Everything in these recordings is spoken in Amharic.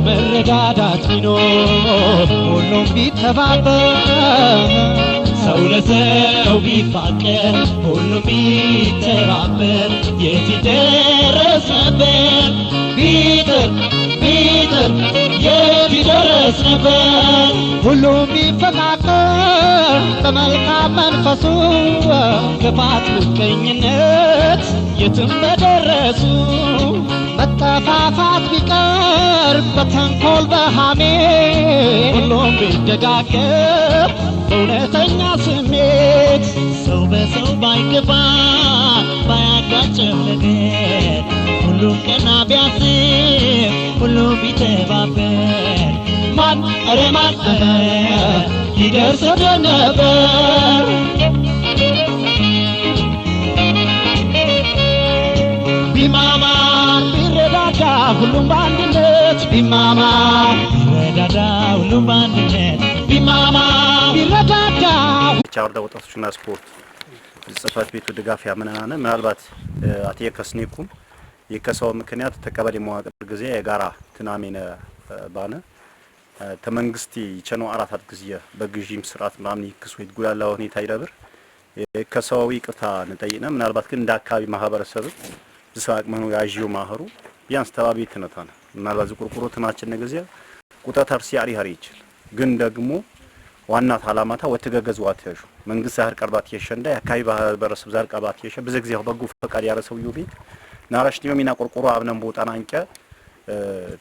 መረዳዳት ቢኖር፣ ሁሉም ቢተባበር፣ ሰው ለሰው ቢፋቀር፣ ሁሉም ቢተባበር የት ይደረስ ነበር? ቢጥር ቢጥር የት ይደረስ ነበር? ሁሉም ቢፈቃቀር በመልካም መንፈሱ፣ ክፋት ምቀኝነት የትም በደረሱ። መጠፋፋት ቢቀር በተንኮል በሐሜት፣ ሁሉም ቢደጋገፍ በእውነተኛ ስሜት፣ ሰው በሰው ባይገባ ባያጋጭም ነገር፣ ሁሉም ቀና ቢያስብ፣ ሁሉም ቢተባበር፣ ማን ኧረ ማን ይደርስብን ነበር? ቢማማ ቢረዳዳ ሁሉም በአንድነት፣ ቢማማ ቢረዳዳ ሁሉም በአንድነት፣ ቢማማ ቢረዳዳ። ቻ ወረዳ ወጣቶችና ስፖርት ጽህፈት ቤቱ ድጋፍ ያመነናነ ምናልባት አት የከስኔኩም የከሰው ምክንያት ተቀበሌ መዋቅር ጊዜ የጋራ ትናሜነ ባነ ተመንግስቲ ይቸኖ አራታት ጊዜ በግዢም ስርዓት ምናምን ይክሱ ይጉላላ ሁኔታ ይደብር ከሰው ይቅርታ ንጠይቅነ። ምናልባት ግን እንደ አካባቢ ማህበረሰብ ዝሳቅ መሆኑ ያዢው ማህሩ ቢያንስ ተባቢ ትነታነ ምናልባት ዝቁርቁሮ ትናችን ጊዜ ቁጠት አርሲ አሪ ሀሪ ይችል ግን ደግሞ ዋና ታላማታ ወትገገዝ ዋትያሹ መንግስት ዛህር ቀርባት የሸንዳ የአካባቢ ማህበረሰብ ዛህር ቀርባት የሸ በዚ ጊዜ በጎ ፈቃድ ያረሰው ዩ ቤት ናራሽ ኒዮ ሚና ቆርቆሮ አብነን ቦጣና አንቀ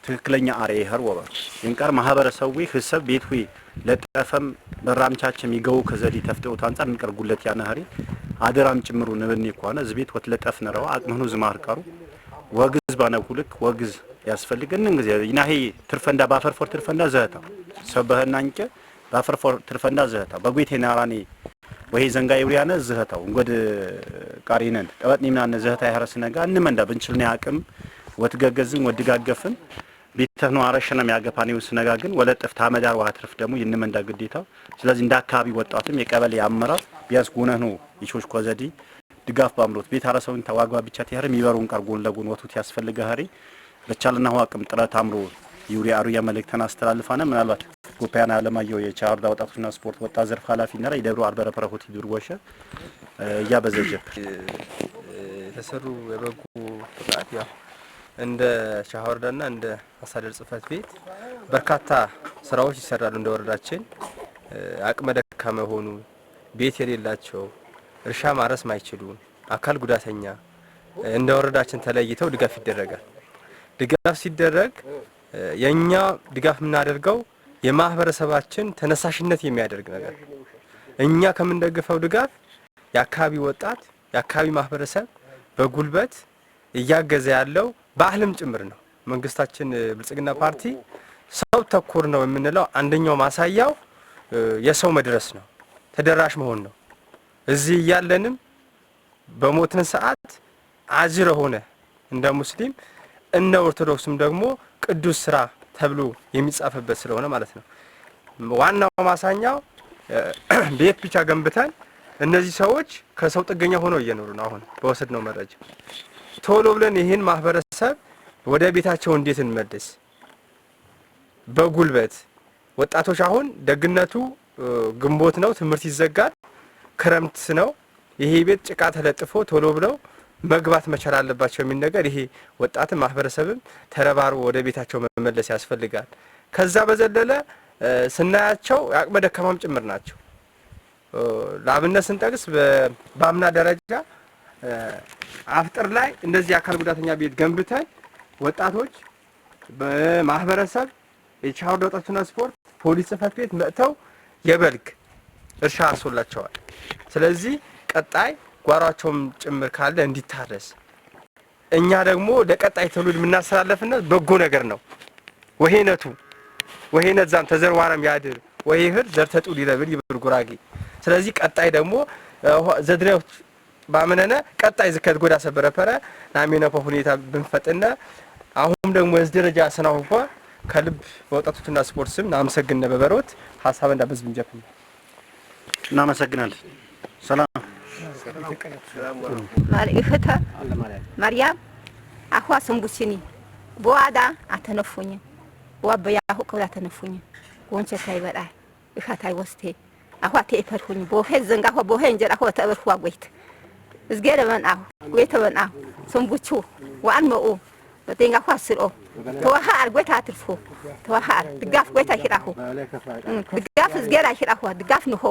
ትክክለኛ አሬ ይኸር ወበር ይንቃር ማህበረሰቡ ህሰብ ቤት ሁ ለጠፈም በራምቻቸም ይገው ከዘዲ ተፍተውት አንጻር እንቀር ጉለት ያነህሪ አደራም ጭምሩ ንብኒ ኳነ ዝቤት ወትለጠፍ ነረው አቅመኑ ዝማር ቀሩ ወግዝ ባነኩልክ ወግዝ ያስፈልገን ጊዜ ይናሄ ትርፈንዳ ባፈርፎር ትርፈንዳ ዘህታ ሰበህና አንቀ ባፈርፎር ትርፈንዳ ዘህታ በጉቴ ናራኔ ወይ ዘንጋ ይውሪያነ ዝህታው እንጎድ ቃሪነን ጠበጥኒ ምናነ ዘህታ ያረስ ነጋ እንመንዳ ብንችልን አቅም ወትገገዝን ወድጋገፍን ቤተህ ነው አረሸነም ያገፋን ስነጋ ግን ወለጥፍ ታመዳር ዋትርፍ ደግሞ ይንመንዳ ግዴታ። ስለዚህ እንደ አካባቢ ወጣትም የቀበሌ አመራር ቢያንስ ጎነህ ነው ይቾች ኮዘዲ ድጋፍ ባምሮት ቤት አረሰውን ተዋግባ ብቻ ተያር የሚበሩን ቃር ጎን ለጎን ወቱት ያስፈልገ ሀሪ በቻልና አቅም ጥረት አምሮ ዩሪ አሩያ መልእክተን አስተላልፋነ። ምናልባት ጎፓያን አለማየሁ የቻርዳ ወጣቶችና ስፖርት ወጣት ዘርፍ ኃላፊ ነራ የደብሮ አርበረ ፐረሆት ይድርጎሸ እያበዘጀ የተሰሩ የበጎ ፍቃድ ያው እንደ ሻህ ወረዳና እንደ አስተዳደር ጽህፈት ቤት በርካታ ስራዎች ይሰራሉ። እንደ ወረዳችን አቅመ ደካማ የሆኑ፣ ቤት የሌላቸው፣ እርሻ ማረስ ማይችሉ፣ አካል ጉዳተኛ እንደ ወረዳችን ተለይተው ድጋፍ ይደረጋል። ድጋፍ ሲደረግ የኛ ድጋፍ የምናደርገው የማህበረሰባችን ተነሳሽነት የሚያደርግ ነገር እኛ ከምንደግፈው ድጋፍ የአካባቢ ወጣት የአካባቢ ማህበረሰብ በጉልበት እያገዘ ያለው ባህልም ጭምር ነው። መንግስታችን ብልጽግና ፓርቲ ሰው ተኮር ነው የምንለው አንደኛው ማሳያው የሰው መድረስ ነው፣ ተደራሽ መሆን ነው። እዚህ እያለንም በሞትን ሰዓት አጅር ሆነ እንደ ሙስሊም እንደ ኦርቶዶክስም ደግሞ ቅዱስ ስራ ተብሎ የሚጻፍበት ስለሆነ ማለት ነው። ዋናው ማሳኛው ቤት ብቻ ገንብተን እነዚህ ሰዎች ከሰው ጥገኛ ሆነው እየኖሩ ነው። አሁን በወሰድነው መረጃ ቶሎ ብለን ይህን ማህበረሰብ ወደ ቤታቸው እንዴት እንመልስ? በጉልበት ወጣቶች አሁን ደግነቱ ግንቦት ነው፣ ትምህርት ይዘጋል፣ ክረምት ነው። ይሄ ቤት ጭቃ ተለጥፎ ቶሎ ብለው መግባት መቻል አለባቸው የሚል ነገር ይሄ ወጣትም ማህበረሰብም ተረባርቦ ወደ ቤታቸው መመለስ ያስፈልጋል። ከዛ በዘለለ ስናያቸው አቅመ ደካማም ጭምር ናቸው። ለአብነት ስንጠቅስ በአምና ደረጃ አፍጥር ላይ እንደዚህ አካል ጉዳተኛ ቤት ገንብተን ወጣቶች በማህበረሰብ የቻውር ወጣቶችና ስፖርት ፖሊስ ጽህፈት ቤት መጥተው የበልግ እርሻ አርሶላቸዋል። ስለዚህ ቀጣይ ጓሯቸውም ጭምር ካለ እንዲታረስ እኛ ደግሞ ለቀጣይ ትውልድ የምናስተላለፍነት በጎ ነገር ነው። ወሄነቱ ወሄነት ዛም ተዘርዋረም ያድር ወይህር ዘርተጡል ይለብል ይብር ጉራጌ። ስለዚህ ቀጣይ ደግሞ ዘድሬው ባመነነ ቀጣይ ዝከት ጎዳ ሰበረፈረ ናሚነፈ ሁኔታ ብንፈጥነ አሁን ደግሞ የዚህ ደረጃ ስናውፈ ከልብ በወጣቶችና ስፖርት ስም ናመሰግን ነበበሮት ሀሳብ እንዳበዝ ብንጀፍን እናመሰግናለን። ሰላም። ማርኢፍተ ማርያም አኳ ስንቡሲኒ በዋዳ አተነፉኝ ወበያሁ ከውላ ተነፉኝ ጎንቸ ታይበላ እኻታይ ወስቴ አኳ ተፈርሁኝ ቦሄ ዘንጋ ሆ ቦሄ እንጀራ ሆ ተበርሁ አጎይት እዝገረ በንአሁ ጎይተ በንአሁ ስንቡቹ ወአንመኡ በጤንጋ ኳ ስርኦ ተዋሃር ጎይታ አትርፉ ተዋሃር ድጋፍ ጎይታ ይራሁ ድጋፍ እዝገራ ይራሁ ድጋፍ ንሆ።